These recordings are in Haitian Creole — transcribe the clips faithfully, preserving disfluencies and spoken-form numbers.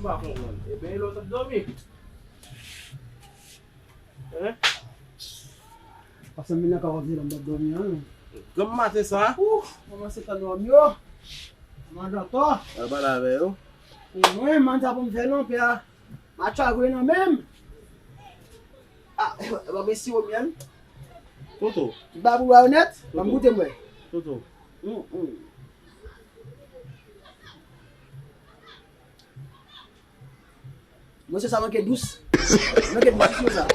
Pa konprann. Ebyen, e lè w t ap dòmi? Hein? Paske m vin nan kay w ap di lè m t ap dòmi an. Granm maten sa? Ouh, manman se tan nòm yo. Manman dòktè. Al pale avè yo. Mwen, manti a pou m fè non, pè a. Match a gwe nan men m. Ah, e pa mesi w mèm. Toto. Tout bagay pou lwa yo nèt, ban m goute m wè. Toto. Mm, mm. Mesye sa manke dous. Manke dous mesye sa.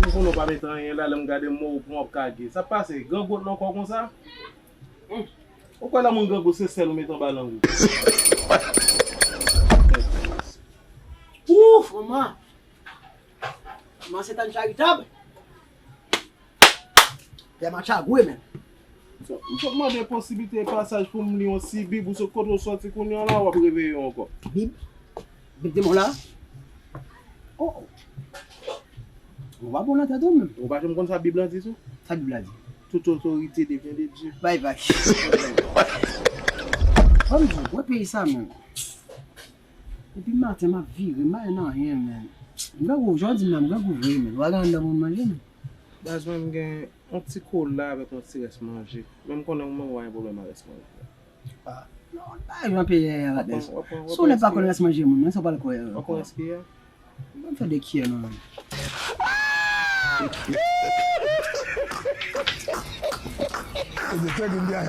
M konnen w pa met anyen la, lè m gade mò ou pran w ap kage. Sa k pase? Grangou nan kò w konsa? Ou kwè lè moun grangou se sèl ou met anba lang ou? Ouf, manman. Manman se tan charitab. Pè match a gwe, men. M sot mande posiblite pasaj pou m li yon ti bib, ou sot kote w sòti kounye a la, w ap reveye ankò. Bib? Bib de mò la? Oh, oh. Ou pa bon nan tèt ou menm. Ou pa janm konn sa Bib la di tou? Sa Bib la di? Toute autorité devient de Dieu. Bay, bay. Ban m di w, wè peyi sa menm. Depi maten m ap vire, m pa jwenn anyen, men. M grangou, jan w di m nan, m grangou vre, men. Ou pa gen anndan pou m manje, men. Baz, mwen, m gen yon ti kola avèk yon ti rès manje. Men m konnen ou menm ou pa gen pwoblèm ak rès manje. Ah, non, pa yon peyi a, patnè. Si w nèk pa konn rès manje moun, men sa w pral kwè. W ap pran rès kiyè? Ban m fè de kiyè, non, men. E de tèt vin dèyè.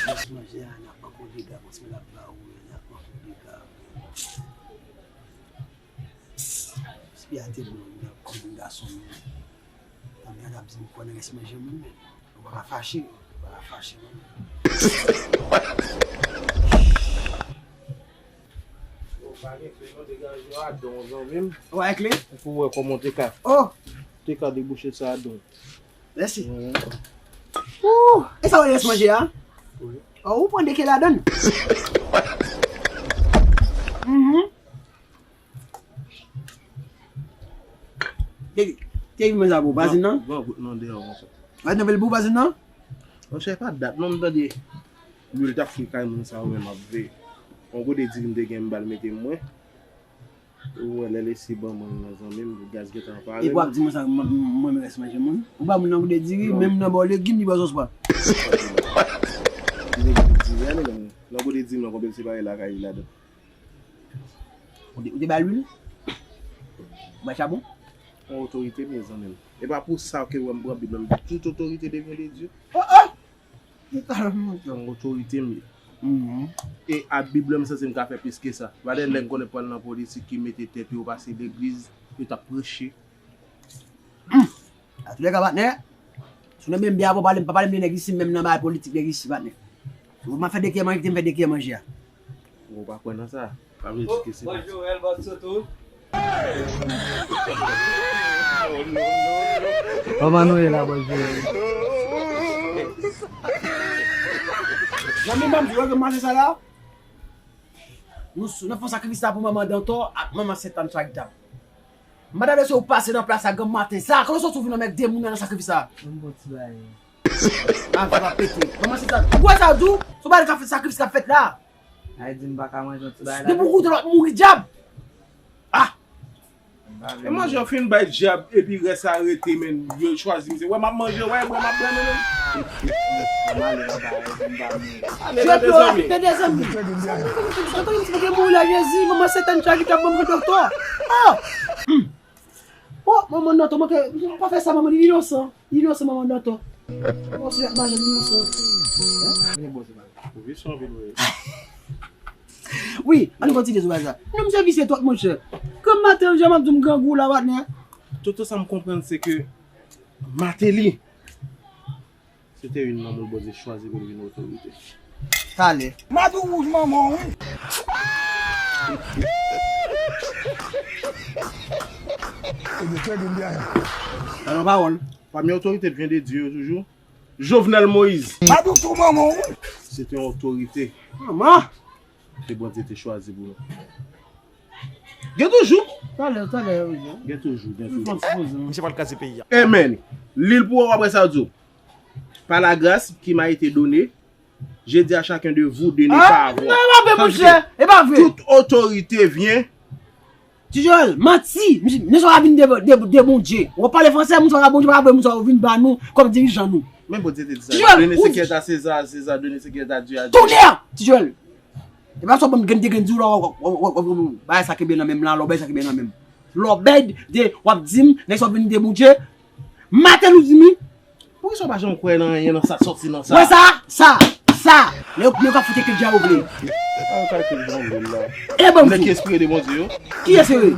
Rès manje a, n ap pran kout dega, paske l ap ba ou, n ap pran kout dega. Espri a te bon, m ap konn gason, men. Tanmi an ap di m kwè nan rès manje moun, men. Ou pa ka fache, ou pa ka fache, non. Yo, pa gen kle, non, degaje w adan w, zanmi m. Ou pa gen kle? Pou wè kòman w te ka, oh, te ka debouche sa adan w. Mèsi. Ouh, e sa w rès manje a? Wi. Oh, ou pran de kle ladan l. Mhm. Te, te vin manje pou vwazin nan? Gran gout nan deyò konsa. Vwazin nan vle pou vwazin nan? Monchè, pa dat non m tande lwil t ap fri kay moun sa yo men m ap veye. Yon gode diri m te gen m ba l mete mwen. Ou wè lè lesi ban mwen nan zanmi m, gaz gentan pare. Epi w ap di mwen sa, mwen, mwen, mwen rès manje moun. Ou ba moun nan gode diri, menm nan ba w legim, li ba w sòs pwa. Li te gen diri a, nèg la. Nan gode diri m nan konbyen l separe lakay li ladan. Ou te, ou te ba l lwil? Ou ba l chabon? Yon otorite m ye, zanmi m. E pa pou sa ke w wè m pran Bib la, m di, toute autorité devient de Dieu. Oh, oh! Yon otorite m ye. Mhm. E ak Bib la, m santi m ka fè plis ke sa. Valè nèg m konnen pral nan politik ki mete tèt yo pase legliz, yo t ap preche. Atoulèka, patnè, si w nan menm byen avè w, pale m, pa pale m de nèg isi, menm nan bagay politik nèg isi, patnè. M ap fè de kiyè manje, kite m fè de kiyè manje a. Ou pa kwè nan sa? Sa vle di ke se... Bonjou, Elbas Soto. Kòman nou ye la, bonjou? Zanmi m, di w, maten sa la, nou sou, n ap fè sakrifis la pou manman Dantò ak manman Sentàn Charitab. M pa ta vle se ou pase nan plas la granm maten sa. Kote w soti w vin nan mèt de moun nan sakrifis sa? Ban m bon ti bagay. Ah, sa va pete. Manman se sa. Ou wè sa w di w? Se w pa ka fè sakrifis k ap fèt la. Ay di m pa ka manje yon ti bagay la. Depi w koute l w ap mouri dyab. Ah. E manje yo fin bay dyab epi rès la rete, men yo chwazi misye. Wè m ap manje, wè, wè m ap bwè, men, men. Mwen ale anba, e di m pa mouri. Ale, tande zanmi. Tande zanmi. Tande zanmi, se pa gen mouri la, Jezi, manman Sentàn Charitab ban m doktè. Oh! Oh, manman Dantò, manke, pa fè sa, manman, li inosan. Li inosan, manman Dantò. Bon, se majan li inosan. Hein? Vini bon, se pa. Ou visye anpil, wi. Wi, ann kontinye sou bagay sa. Non, misye visye twòp, monchè. Granm maten, jan m ap di w, m grangou la, patnè. Toto, sa m konprann, se ke Martelly, se te youn nan moun Bondye chwazi pou l vin otorite. Talè. Madou wouj manman w, wi. Ebyen, tande m byen. Nan pawòl. Pami otorite vyen de Dye yo toujou. Jovenel Moïse. Madou tou manman w, wi. Se te yon otorite. Manman. Ke Bondye te chwazi pou nou. Gen toujou. Talè, talè, wi. Gen toujou, gen toujou. Misye pral kraze peyi a. Amen. Li l pou wè, w ap wè sa yo di w. Par la grâce qui m'a été donnée, Je dis à chacun de vous de ne pas avoir. Non, e pa vre, monchè. E pa vre. Toute autorité vient. Ti Joel, manti. Misye, misye ap vin de, de, de Bondye. Ou pale fransè, moun sa pa Bondye, pa vre, moun sa vin ba nou kòm dirijan nou. Men Bondye te di sa. Ti Joel, donner ce qui est à César, à César, donner ce qui est à Dieu, à Dieu. Kounye a, Ti Joel. E pa sa w ban m grenn de grenn di w la, w, w, w, bagay sa kenbe nan men m la, lòbèy sa kenbe nan men m. Lòbèy de, w ap di m, nèg sa w ap vin de Bondye. Maten nou di m, Poukisa w pa janm kwè nan anyen nan sa sòti nan sa? Wè sa, sa, sa. Nèg yo ka fout ke djab ou vle. Ah, ka ke jan vle la. E ban m di w. Nèg ki enspire de Bondye yo. Ki enspire?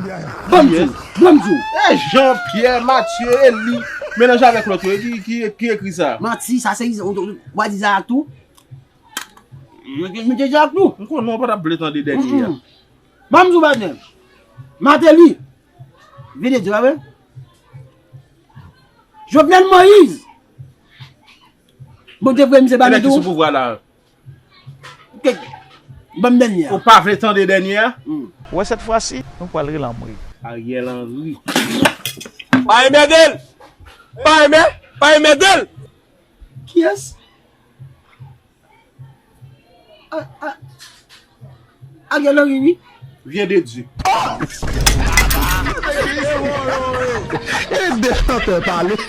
Ban m di w. Ban m di w. E Jean Pierre, Mathieu, Eli, melanje avèk lòt yo. Ki, ki, ki ekri sa? Manti, sa se w a di sa ak tou. Mwen te di ak nou. M konnen w pa t ap vle tande dènye a. Ban m di w, patnè. Martelly. Vide di w, pa vre? Jovenel Moïse. Bon, te vre, misye pa vle tou. Kiyès ki sou pouvwa la? Ban m dènye a. Ou pa vle tande dènye a? Ou wè sèt fwa si, nou pral ri l anmri. Ariel Henry. Pa enmède l! Pa enmè, pa enmède l! Kiyès? A, a, Ariel Henry, wi. Vyen de Dye. E de chantè pale.